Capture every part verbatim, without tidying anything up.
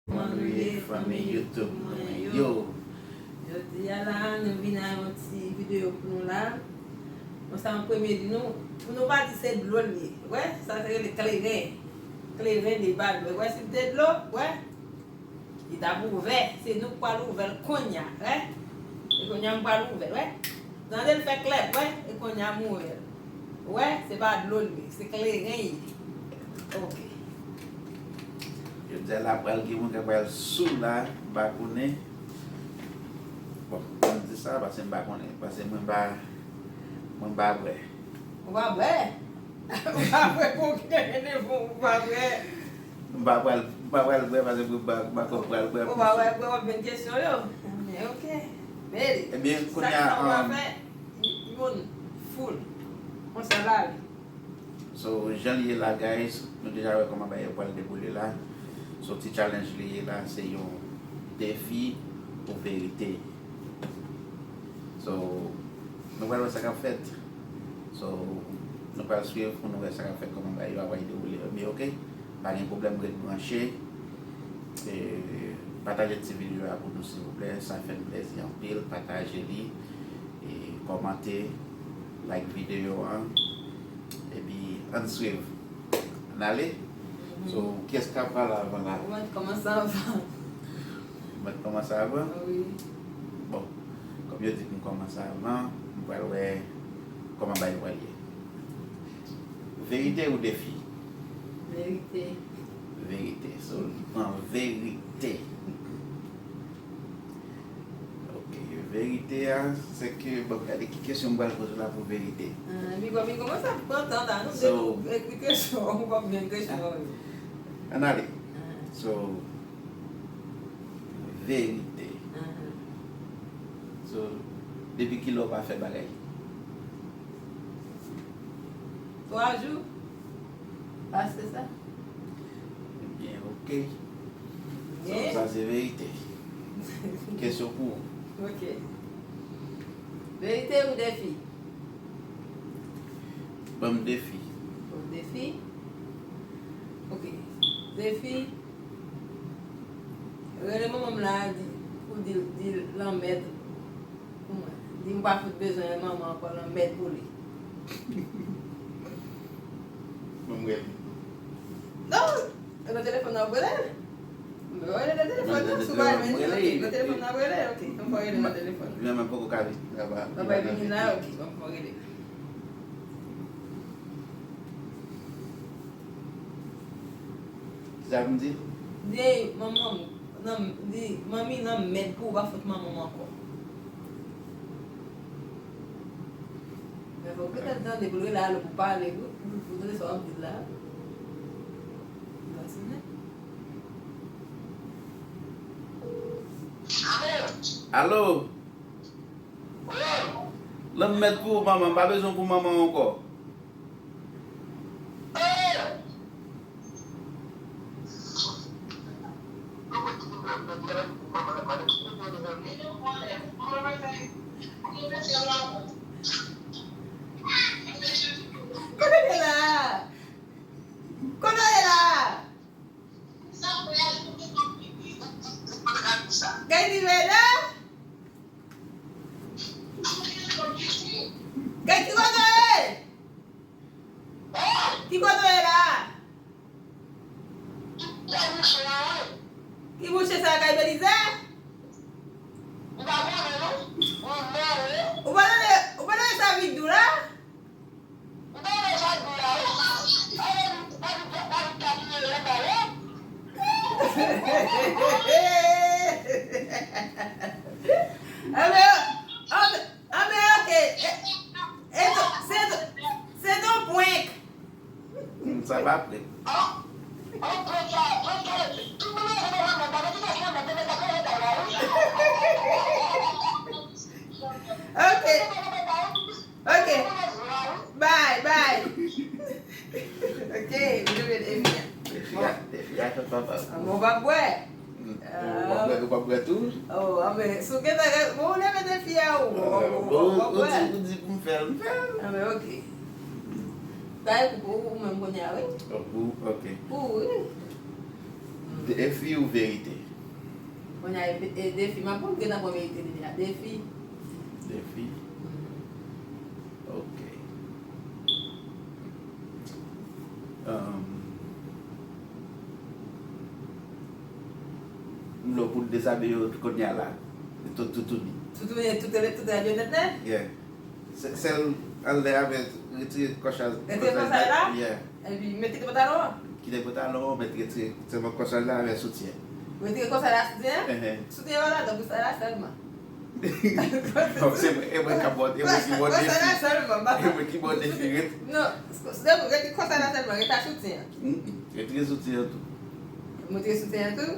Kòman nou ye, fanmi YouTube mwen yo? Jodi a la, nou vin ak yon ti videyo pou nou la. Bon, sa yon premye di nou, pou nou pa di se dlo l ye. Wè, sa se rele kleren. Kleren li pa dlo. Wè, si l te dlo, wè, li t ap ouvè. Se nou k pral ouvè l kounye a, wè. E kounye a m pral ouvè l, wè. Tande l fè klèp, wè. E kounye a m ouvè l. Wè, se pa dlo l ye, se kleren l ye. Ok. Jodi a la pral gen moun k ap pral sou la, m pa konnen. Bon, m di sa paske m pa konnen, paske mwen pa, mwen pa bwè. Ou pa bwè? Ou pa bwè pou gen de bon, ou pa bwè. M pa pral, m pa pral bwè paske mwen pa, m pa konn pral bwè. Ou pa pral bwè, w ap jwenn kesyon yo. Men ok. Meri. Ebyen, kounye a, sa w pa fè, youn, full. Konsa la ye. So, jan l ye la, guys, nou deja wè kòman bagay yo pral dewoule la. So, ti challenge li ye la, se yon defi ou verite. So, nou pral wè sa k ap fèt. So, nou pral swiv pou nou wè sa k ap fèt, kòman bagay yo ap pral dewoule. Men ok, pa gen pwoblèm, ret branche. E, pataje ti videyo a pou nou, silvouplè. Sa fè n plezi anpil. Pataje li. E, kòmante. Like videyo an. Epi, ann swiv. Ann ale. So, kiyès k ap pale avan la? Ou mèt kòmanse avan. Ou mèt kòmanse avan? Wi. Bon, kòm yo di pou m kòmanse avan, m pral wè kòman bagay yo pral ye. Verite ou defi? Verite. Verite. So, li pran verite. Ok, verite a, se ke, bon, gade ki kesyon m pral poze w la pou verite. Ah, mi, mi kòmanse ap pran tan la, nou. So, de nou ekri kesyon, ou p ap jwenn kesyon yo. Ann ale. Ah. So, verite. Ah. So, depi kilè w pa fè bagay? Twa jou. Pase sa. Ebyen, ok. Sa, sa se verite. Kesyon pou ou. Ok. Verite ou defi? Ban m defi. Bon, defi. Ok. Defi. Rele manman m la, di, pou di, di l lanmèd. Pou mwen. Di m pa fout bezwen manman ankò, lanmèd pou li. Ban m rele. Non! E nan telefòn nan w ap rele? Mwen rele nan telefòn nan, si w pa renmen li, ok. Nan telefòn nan w ap rele, ok. Mwen fò rele nan telefòn. Men mwen poko ka vin la, pa, pa vini la, ok. Mwen fò rele. Kisa pou m di? Di, manman m, nan, di, manmi nan mèd pou ou, pa fout manman m ankò. Men fòk gentan tande pou l rele alo pou pale, wi, pou, pou tande sa w ap di l la. Alo? Lanmèd pou ou, manman, m pa bezwen w pou manman w ankò. Kote w ye la? Kote w ye la? Gay di vede? Gay ki kote w ye? Ki kote w ye la? Ki mouche sa kay Belize? Ou pa tande, ou pa tande sa vin di w la? Anben, anben, anben, ok. E, e, se, se yon prank. Hmm, sa pa prè. Ok. Ok. Bye, bye. Ok, nou jwe defi a. Defi a, defi a, fè papa. Bon, w pa bwè. Hmm. Ou pa bwè, ou pa bwè tou? Oh, anben, si w gentan, bon, ou leve defi a, ou, ou, ou, ou pa bwè. Ou di, ou di pou m fè l, m fè l. Anben, ok. Sa e pou ou, ou menm kounye a, wi. Oh, pou, ok. Pou ou, wi. Hmm. Defi ou verite? Kounye a, e, e defi. M ap pran, m gentan pran verite depi la. Defi. Defi. Ok. Um, m vle w pou dezabiye yo kounye a la. Tout toutouni. Toutouni, tout, tout radyo nèt nèt? Yeah. Sèl anlè avè retire kòch la. Retire kòch la? Yeah. Epi mete pantalon an? Kite pantalon an, mete retire sèlman kòch la avè soutyen. Retire kòch la, soutyen an? Soutyen an pa ladan, kòch la sèlman. E mwen k ap bò, e mwen ki bò defi. E mwen ki bò defi. Non, retire kòch la sèlman, retire soutyen an. Retire soutyen an tou. Mwen te soutyen an tou?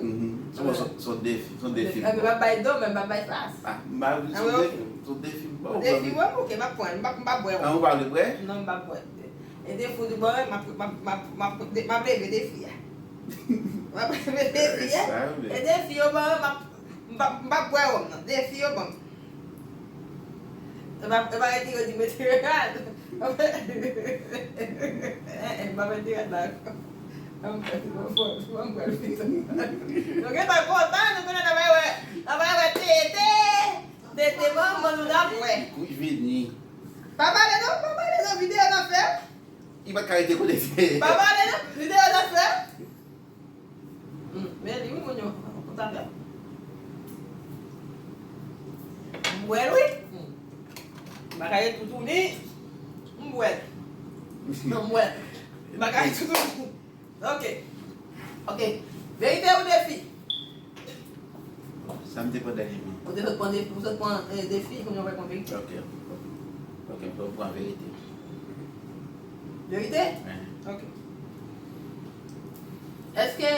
Se yon defi, se yon defi. Mwen pa bay do, mwen pa bay fas. M pa vle, se yon defi, se yon defi. Defi, wè, ok, m ap pran, m pa bwè. Ou pa vle bwè? Non, m pa bwè. E defi ou di bwè, m ap leve defi a. M ap leve defi a. E defi yo ban, m ap, m pa bwè wòm nan. Defi yo ban. E pa, e pa retire di mete rad. M pa mete rad la ankò. M pral fè l pita. Nou gentan kontan, nou konnen n ap wè, n ap wè tete. Tete manman nou n ap wè. Li kouri vini. Pa pale non, pa pale non, videyo n ap fè. Li pa ka rete kote li ye. Pa pale non, videyo n ap fè. Men li wi moun yo, konsa fè. M bwè l wi. M pa ka ret toutouni. M bwè l. M bwè l. M pa ka ret toutouni. Ok. Ok. Verite ou defi? Sa m te pran dènyèman. Ou te sot pran defi, ou sot pran defi, kounye a ou pral pran verite. Ok. Ok, m pran verite. Verite? Ok. Èske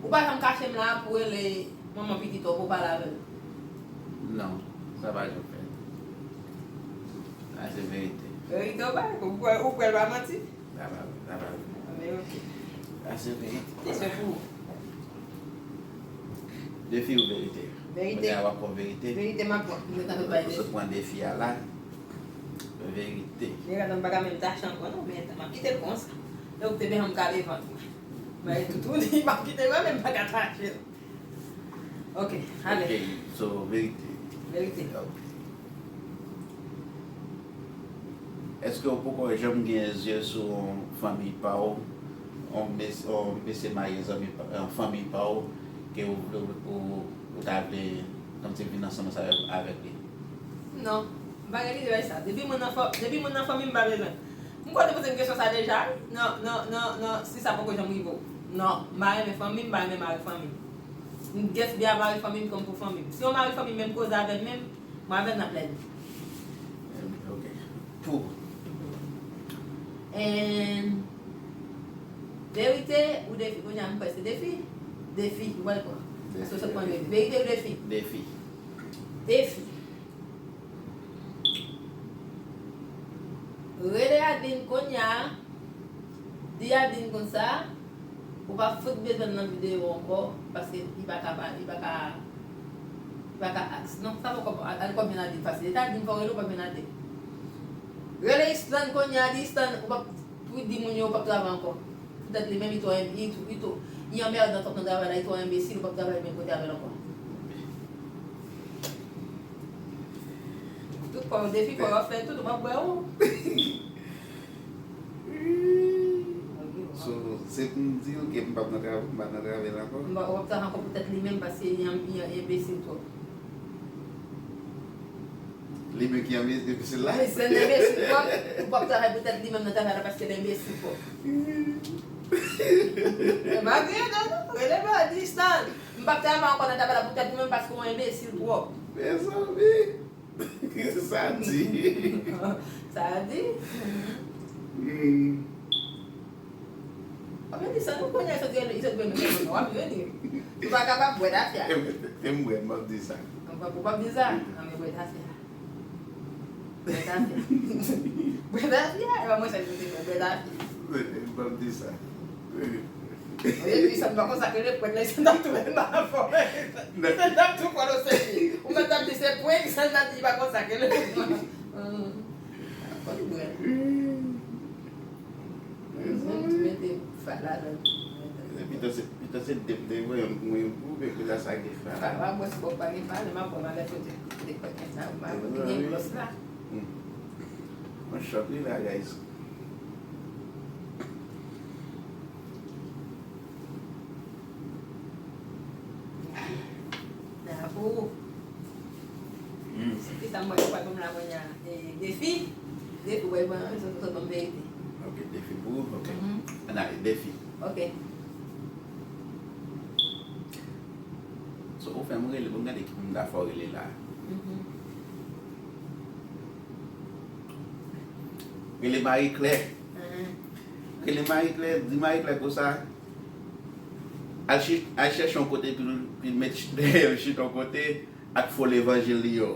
ou pa janm kache m la pou rele manman pitit ou pou pale avè l? Non, sa pa janm fèt. Sa se verite. Verite ou pa, ou kwè, ou kwè l pa manti? Sa pa vre, sa pa vre. Men ok. Sa se verite. Kesyon pou ou. Defi ou verite? Verite. Kounye a w ap pran verite. Verite m ap pran. Mwen tankou bay defi. Ou sot pran defi a la. Verite. Mira, m pa ka menm tache ankò non, men m ap kite l konsa. Donk te bezwen m kale vant mwen. Bay toutouni, m ap kite l, men m pa ka tache l. Ok, ale. Ok, so verite. Verite. Ok. Èske ou poko janm gen zye sou yon fanmi pa w, yon mes-, yon mesye marye zanmi pa, yon fanmi pa w, ke ou, ou, ou, ou ta vle kòmsi vin ansanm avèk, avèk li? Non, m pa gen lide bay sa. Depi moun nan fò-, depi moun nan fanmi m, m pa bezwen. M kwè w te poze m kesyon sa deja, wi. Non, non, non, non, si sa poko janm rive w. Non, m pa renmen fanmi m, m pa renmen mari fanmi m. M guess byen mari fanmi m kòm pou fanmi m. Si yon mari fanmi m menm koze avè m menm, mwen avè l n ap lèd. Ok. Pou. And verite ou defi? Kounye a m kwè se defi. Defi, ou pral pran. Paske w sot pran verite. Verite ou defi? Defi. Defi. Rele Adeline kounye a. Di Adeline konsa, ou pa fout bezwen l nan videyo ankò, paske li pa ka, li pa ka, li pa ka ask. Non, sa poko, al kòm vin Adeline fasil. E ta Adeline fò rele, ou pa vin Adeline. Rele Islan kounye a, di Islan, ou p ap, pou di moun yo ou p ap travay ankò. Poutèt li menm, li twò, li twò, li anmèdan twòp nan travay la, li twò enbesil, ou p ap travay menm kote avè l ankò. Tout kò w defi, kò w ap fè tout, ou p ap bwè ou. So, se pou m di w ke m p ap nan travay, m p ap nan travay la ankò? M p ap travay ankò poutèt li menm, paske li an-, li an-, enbesil twòp. Li menm ki anbesil la? Li se enbesil twòp, ou p ap travay poutèt li menm nan travay la, paske l enbesil twòp. E pa griyen non, non, rele bò, di Stan. M p ap travay ankò nan travay la poutèt ou menm, paske w enbesil twòp. Mezanmi! Sa di. Sa di. Hmm. Anben di sa, nou konnen sa di, sa di, w ap vini. Ou pa kapab bwè tafya. Te m bwè, m p ap di sa. Ou p ap di sa? Anben bwè tafya. Bwè tafya. Bwè tafya, e pa mwen sèl ki te bwè tafya. M p ap di sa. Oye, Isan pa konsa ke le pwèt la, Isan t ap tou renmen avè w. Isan t ap tou pran w serye. Ou mèt t ap di se prank, Isan t ap di pa konsa ke le pwèt la. Fò li bwè. Mwen tou mete fat ladan. Epi Pito se, pito se de m te voye yon pou mwen, pou mwen, kounye a sa gen fa. Pa, pa, mwen, si Bòb pa gen fa, lè m ap wè malè kote, kote kwè kèk la, m pa konn ki gen glòs la. Hmm. Mwen chòk li la, guys. Bravo. Hmm. Se ki sa m wè, yo pral ban m la kounye a. E, defi. Defi, wè, ban, sot, sot ban m verite. Ok, defi pou ou, ok. Mhm. Ann ale, defi. Ok. So, ou fè m rele, bon, gade ki moun ta fè w rele la. Mhm. Rele Marie Claire. Mhm. Rele Marie Claire, di Marie Claire konsa, al chi-, al chèche yon kote pou l, pou l met dèyè l chita yon kote ak fo levanjil li yo.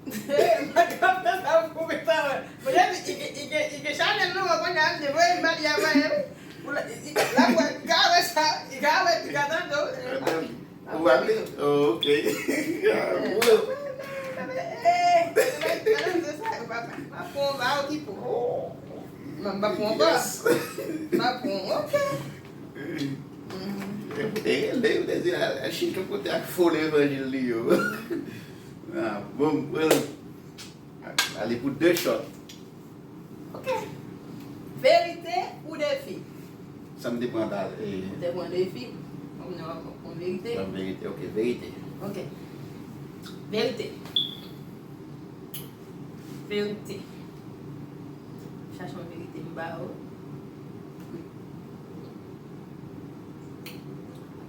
Mwen ka fè sa pou mwen sa, wè. Mwen di, i gen, i gen, i gen chanèl nou, mwen konn ap voye m ba li avè, wi. Pou la, i, i, la, mwen ka wè sa, i ka wè, i ka tande, wi. Ou pa vle? Oh, ok. Ah, bon. Eh, eh, eh, eh, se sa, papa. M ap pran w, m ap okipe w. M ap pran w ankò. Yes. M ap pran w, ok. Mm. E, e, lè yo te di, al, al chita yon kote ak fo levanjil li yo. Ah, bon, well. Ale pou de shot. Ok. Verite ou defi? Sa m te pran ta, e, ou te pran defi. Ou nan, ou verite. Pran verite, ok, verite. Ok. Verite. Verite. Chache yon verite m ba ou.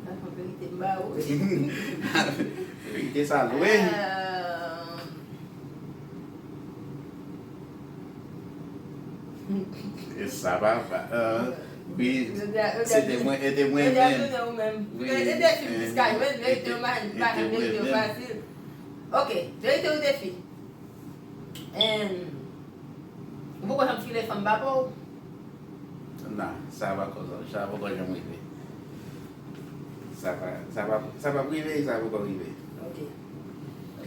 Chache yon verite m ba ou. Verite sa lwen. Euh, E sa papa, euh, wi, se te mwen, e te mwen menm. Wi, e defi m jiska jwenn, verite yo pa, pa janm verite yo fasil. Ok, verite ou defi? Em, ou poko janm file fanm papa w? Non, sa pa ko, sa pa ko janm rive. Sa pa, sa pa, sa pa rive, sa pa ko rive. Ok.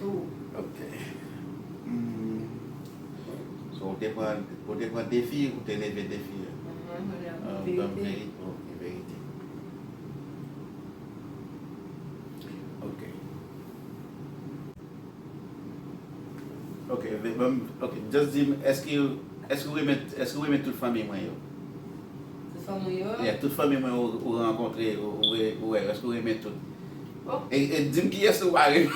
Ou. Ok. Hmm. So, ou te pran, ou te pran defi, ou te leve defi a? Mwen, mwen, mwen, ah, verite. Ban m verite, ok, verite. Ok. Ok, ve-, ban m, ok, just di m, èske, èske ou renmen, èske ou renmen tout fanmi mwen yo? Tout fanmi yo? Yeah, tout fanmi mwen ou, ou rankontre, ou, ou, ou wè, èske ou renmen tout? Oh. E, e di m kiyès ou pa renmen.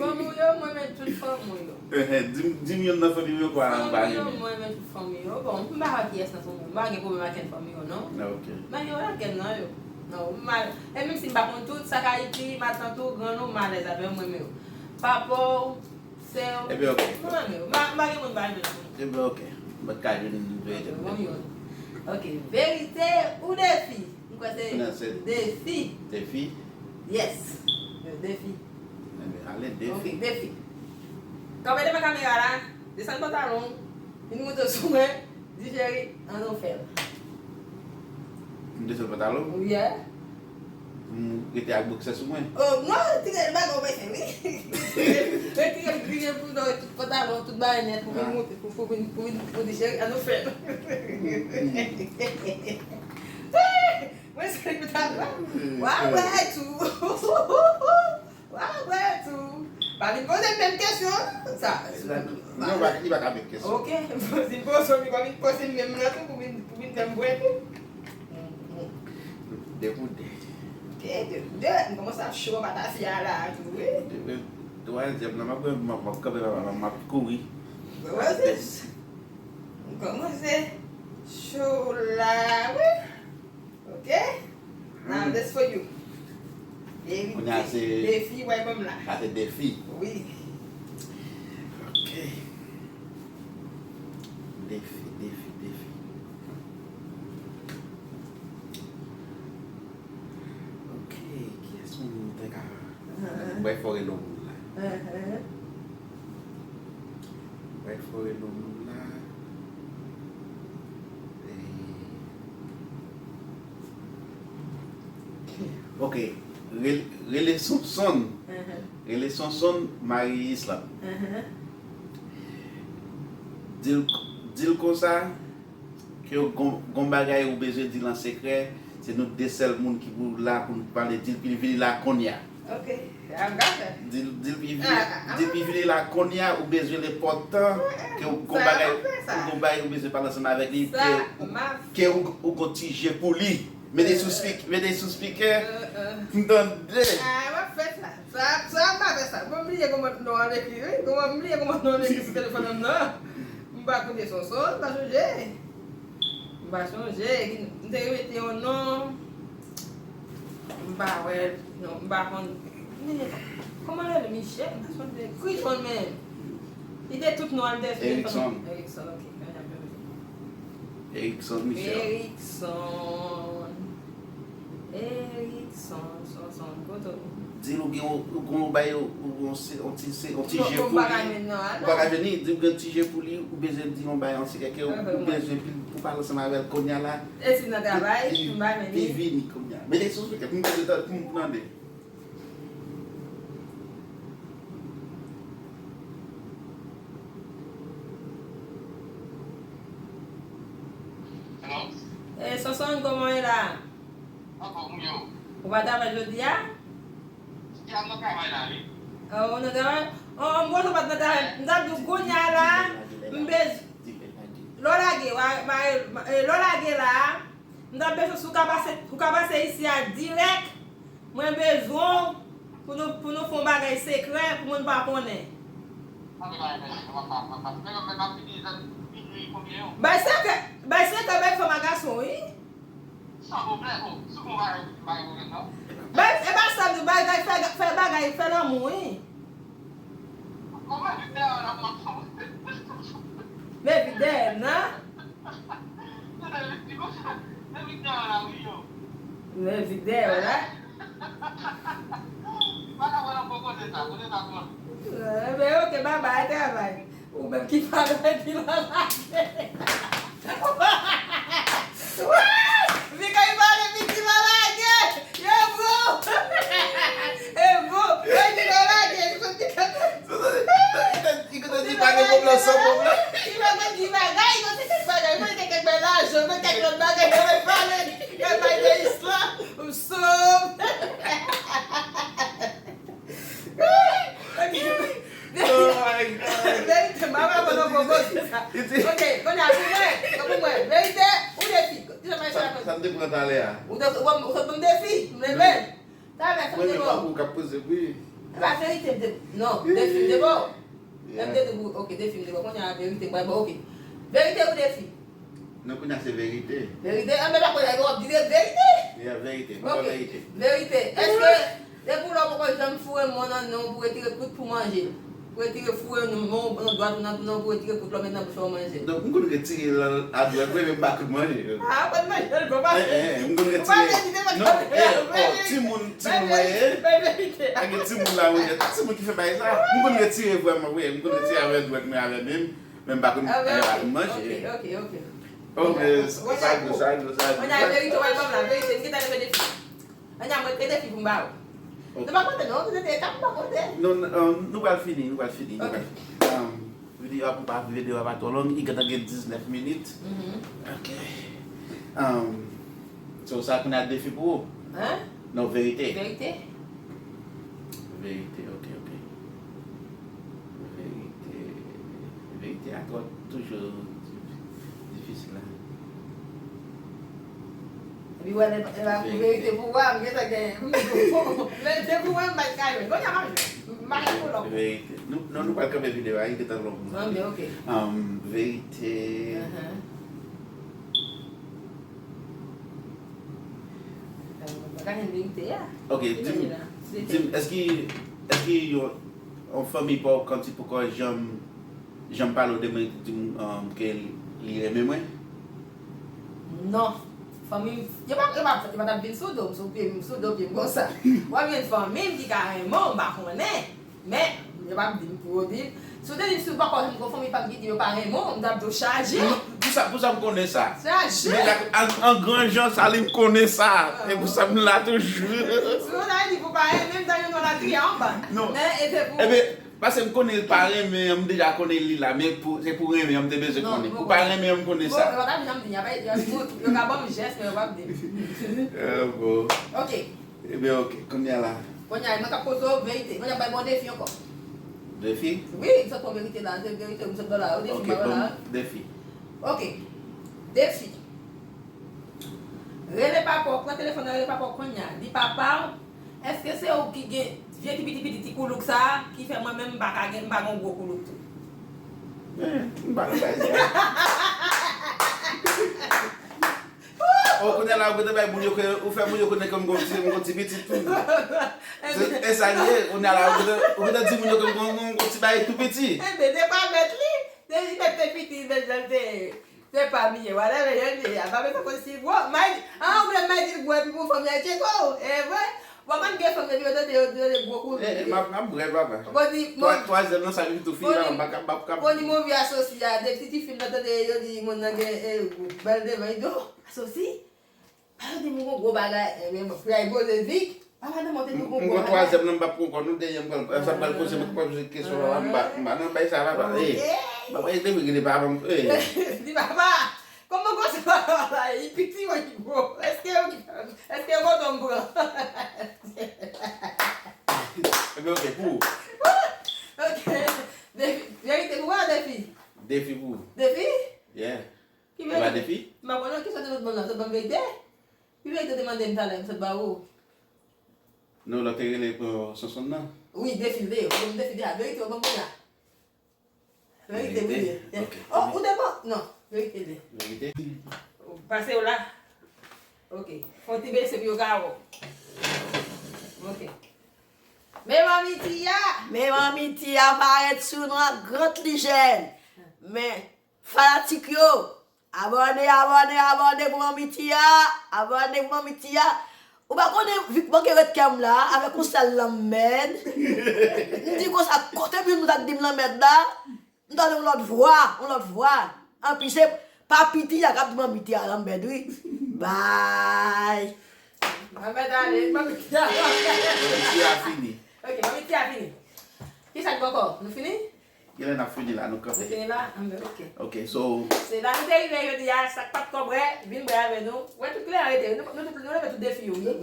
Fanmi yo, mwen renmen tout fanmi yo. Eh, eh, di m, di m youn nan fanmi mwen ou pa, ou pa renmen. Fanmi yo, mwen renmen tout fanmi yo. Bon, m pa wè kiyès nan fanmi yo. M pa gen pwoblèm ak kenn fanmi yo, non. Ah, ok. Men yo la kenn nan yo. Non, m mal. E menm si m pa konn tout, sa k Ayiti, matant ou, grann ou, m alèz avè yo, m renmen yo. Papa w, sè w, ebyen, ok. M renmen yo. M pa, m pa gen moun m pa renmen nan fanmi. Ebyen, ok. M pa t ka jwenn verite. Ok, bon, yo. Ok, verite ou defi? M kwè se defi. Defi? Yes. Defi. Ebyen, ale, defi. Ok, defi. Kanpe devan kamera la, desann pantalon w, vin moute sou mwen, di cheri, ann nou fè l. M desann pantalon? Wi, yeah. M rete ak bòksè sou mwen? Oh, non, retire bagay w bezwen, wi. Retire, retire bouton, tout pantalon, tout bagay nèt, pou vin moute, pou, pou vin, pou vin, pou di cheri, ann nou fè l. Mwen se li pou ta pran. Wa wè tou. Wa wè tou. Pa vin poze m menm kesyon sa. Non, li pa ka menm kesyon. Ok, si m poze w, li pa vin poze m menm nan tou pou vin, pou vin fè m bwè tou. De pou de. Ok, de pou de. M kòmanse ap cho, patafi a la tou, wi. Depi twazyèm nan, m ap, m ap, m ap kanpe, m ap, m ap kouri. Mwen wè se, m kòmanse cho la, wi. Ok? Now, this for you. Verite. Kounye a se defi, w ap ban m la. Sa se defi. Wi. Ok. Defi, defi, defi. Ok, kiyès moun mwen ta ka, uh-huh, bay fò rele yon moun la? Uh-huh. Bay fò rele yon moun la. Eh. Ok, rel-, rele Sonson. Uh-huh. Rele Sonson Marie Islam. Uh-huh. Di l, di l konsa, ke gon, gon bagay ou bezwen di l an sekrè, Se nou de sèl moun ki pou la pou n pale. Di l pou l vini la konnya. Ok, I'm gonna. Di l di l pou l vini, di l pou l vini la konnya, ou bezwen nenpòt tan, ke w gon bagay, ou gon bagay ou bezwen pale ansanm avèk li, ke ou, ke ou, ou gon ti je pou li. Mete sou speak, mete sou speaker, m tande. Ah, w ap fè sa. Sa, sa, m pa fè sa. Bon, m bliye kòman non an ekri, wi. Kòman, m bliye kòman non an ekri sou telefòn an m nan. M pa koute Sonson, m pa sonje. M pa sonje. M te mete yon non. M pa wè, non, m pa konn. Men, kòman l rele? Michel? M pa sonje. Chris konn men. Li te tout non an, li te sou telefòn. Erickson. Erickson, ok. Erickson Michel. Erickson. Erickson, Sonson, kote w? Di l ou gen ou gen yon bay ou gen yon se- yon ti se- yon ti je pou li. Ou pa ka vini, di l gen ti je pou li, ou bezwen di yon bay an sekrè ke ou bezwen pou pale ansanm avè l konnya la. E si nan travay, m pa vini. Li vini konnya. Mete sou speaker pou m tande, pou m tande. E Sonson, kòman w ye la? Ou pa travay jodi a? Ou nan travay? An, m konnen w pa t nan travay. M t ap di w kounye a la, m bezwen. Lè w lage, lè w lage la, m t ap bezwen si w ka pase, ou ka pase isi a dirèk. Mwen bezwen w pou nou, pou nou fè yon bagay sekrè pou moun pa konnen. Bay sekrè, bay sekrè bay fanm ak gason, wi. Bay, e pa sa m di, bay, bay, fè, fè bagay, fè lanmou, wi. Men vide nan. Men vide la. Ebyen, ok, babay, travay. Ou menm ki pale ki pa lage. Wi! Vika ki pale, vika ki pa lage. Yo, bro. E bon, mwen ki pa lage. Li konn ki ka. Li konn ki pa gen pwoblèm san pwoblèm. Li pa konn ki bagay, li konn ki kèk bagay, li konn kèk bagay lajan, li konn kèk lòt bagay, li konn pale. Li konn pale de islam. M sou. Verite, m ap aprann yon bon kote sa. Ok, kounye a pou mwen, pou mwen. Verite ou defi? Kisa m ap fè la? Sa m te pran talè a. Ou te, ou te ban m defi? M renmen. Talè sa m te ban ou. Ou k ap poze wi. E pa verite m te, non, defi m te ban ou. M te di pou, ok, defi m te ban ou. Kounye a verite m pral ban ou, ok. Verite ou defi? Non, kounye a se verite. Verite? Anben pa kounye a w ap di verite. Yeah, verite. Papa verite. Verite. Èske depi w la w poko janm foure men w nan nen w pou retire kout pou manje l? Pou retire foure men w nan dwat ou nan nen w pou retire kout la w met nan bouch ou manje l? Donk, m konn retire l a dwat mwen, men m pa kout manje. Ah, ou konn manje l, papa. Eh, eh, m konn retire. Non, eh, oh, timoun, timoun mwen ye. Bay verite. Ak timoun la, wi, timoun ki fè bagay sa. M konn retire vrèman, wi, m konn retire avè dwat mwen avè men m. Men m pa konn, men m pa konn manje. Ok, ok, ok. Oh, men sa gou, sa gou, sa gou. Mwen a verite, w al ban m la verite, m gentan leve defi. Mwen a mwen te defi pou m ba ou. Nou pa konte non, nou te ka m pa konte. Non, non, nou pral fini, nou pral fini. Ok. Videyo a pou pa, videyo a pa twò long, li gentan gen diznèf minit. Ok. So, sa kounye a defi pou ou? Hein? Non, verite. Verite? Verite, ok, ok. Verite, verite a twò toujou difisil la. Epi wè lè pa pou verite pou wè, m gentan gen. Verite pou wè, m pa t ka jwenn. Kounye a m ap jwenn. M pa gen pou lòk. Verite. Non, nou pral kanpe videyo a, li gentan long. Anben, ok. Verite. Bagay an verite a. Ok, di m, di m, èske, èske yon, yon fanmi pa w kanti poko janm, janm pale w de mwen, di m ke li renmen mwen? Non. Fanmi m, yo pa, yo pa, yo pa t ap vin sou do m, sou pye m, sou do pye m konsa. W ap jwenn fanmi m ki ka renmen w, m pa konnen. Men, yo p ap di m pou yo di m. Si w te di m si w poko janm gon fanmi pa m ki di yo pa renmen w, m t ap di w chaje. Pou sa, pou sa m konnen sa. Chaje. Men an, an gran jan, sa li m konnen sa. E pou sa m la toujou. Si w ta di pou pa renmen m, ta jwenn yon latriye anba. Non. Men, e se pou. Ebyen, Paske m konnen l pa renmen an, m deja konnen li la, men pou, se pou renmen an, m te bezwen konnen. Pou pa renmen an, m konnen sa. Bon, yo pa janm di, y a pa, yo, yo ka ban m jès, men yo p ap di. Ah, bon. Ok. Ebyen, ok. Kounye a la. Kounye a, mwen k ap poze w verite. Mwen ap bay bon defi ankò. Defi? Wi, m sot pran verite la, se verite, m sot ba w la, defi, ok, ba w la. Defi. Ok. Defi. Rele papa w, pran telefòn nan, rele papa w kounye a. Di, "Papa, èske se ou ki gen vye ti piti piti ti koulouk sa a ki fè mwen menm m pa ka gen, m pa gen yon gwo koulouk tou?" Eh, m pa nan bagay sa. Oh, kounye a la, ou gentan bay moun yo ke, ou fè moun yo konnen ke m gon ti, m gon ti pitit tou. Se, e sa l ye, kounye a la, ou gentan, ou gentan di moun yo ke m gon, m gon ti bagay tou piti. Enben, se pa mèt li, se li mèt te piti, men jan l te Se pa byen, whatever, jan l ye a, pa bezwen konn si l gwo. May, ah, ou vle may di l gwo epi pou fanm nan tcheke w. E vre? Bon, konn gen fanm depi yo tande yo, yo, yo gwo kou. Eh, eh, m ap, m ap bwè, papa. Bon, di, twa-, twazyèm nan sa li tou fini la, m pa ka, m pa ka. Bon, di move asosi a, depi ti fim nan tande yo di moun nan gen, eh, bèl devan, li di, "Oh, asosi?" Pa yo di m gon gwo bagay, enben, frè Gozezik, papa nan monte nou gon gwo bagay. M gon twazyèm nan, m p ap pran kò nou, dèyè m pral, sa pral poze, m pral poze kesyon la, m pa, m pa nan bay sa, papa. Eh, papa, e depi gade papa m, eh. Di papa, kòman konsa papa la, li piti, mwen li gwo. Èske yo, èske yo kontan m pran? Ebyen, ok, pou ou. Ok. Defi, verite pou ou, defi? Defi pou ou. Defi? Yeah. Ki verite? E pa defi? M pa konnen ki sòti sot ban m la, sot ban m verite. Ki verite w te mande m talè, m sot ba ou? Non, lè w te rele pou Sonson nan? Wi, defi l te ye. Ou ban m defi deja. Verite w ban m kounye a. Verite, wi. Ok. Oh, ou te bon? Non, verite l te ye. Verite? Pase w la. Ok. Fè yon ti bese pou yo ka wè w. Ok. Men manmi Tia! Men manmi Tia parèt sou nou ak gran lijèn. Men fanatik yo, abòne, abòne, abòne pou manmi Tia. Abòne pou manmi Tia. Ou pa konnen, Vic manke ret kè m la, avèk yon sèl lanmèd. M di konsa, kote m jwenn nou t ap di m lanmèd la? M tande yon lòt vwa, yon lòt vwa. Anpi se pa piti a k ap di manmi Tia lanmèd wi. Bay. Lanmèd ale, manmi Tia. Manmi Tia fini. Ok, manmi Tia fini. Kisa k gen ankò? Nou fini? Genlè n ap fini la, nou kanpe. Nou fini la? Anben, ok. Ok, so. Se la nou te rive jodi a, sa k pa t ko bwè, vin bwè avè nou. Wè tout klè an rete. Nou, nou, nou leve tout defi yo, wi.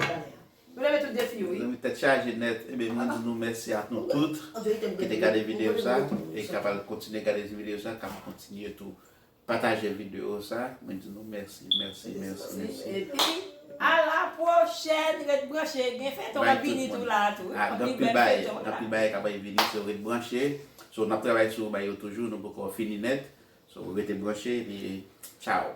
Nou leve tout defi yo, wi. Mezanmi, tèt chaje nèt. Ebyen, mwen di nou mèsi ak nou tout ki te gade videyo sa e k ap al kontinye gade videyo sa, k ap kontinye tou pataje videyo sa. Mwen di nou mèsi, mèsi, mèsi, mèsi. Epi, a la pwochèn, ret branche, gen feyton k ap vini tou la tou, wi. Gen anpil bagay, gen anpil bagay k ap vini, so ret branche. So, n ap travay sou bagay yo toujou, nou poko fini nèt. So, rete branche, epi tchaw.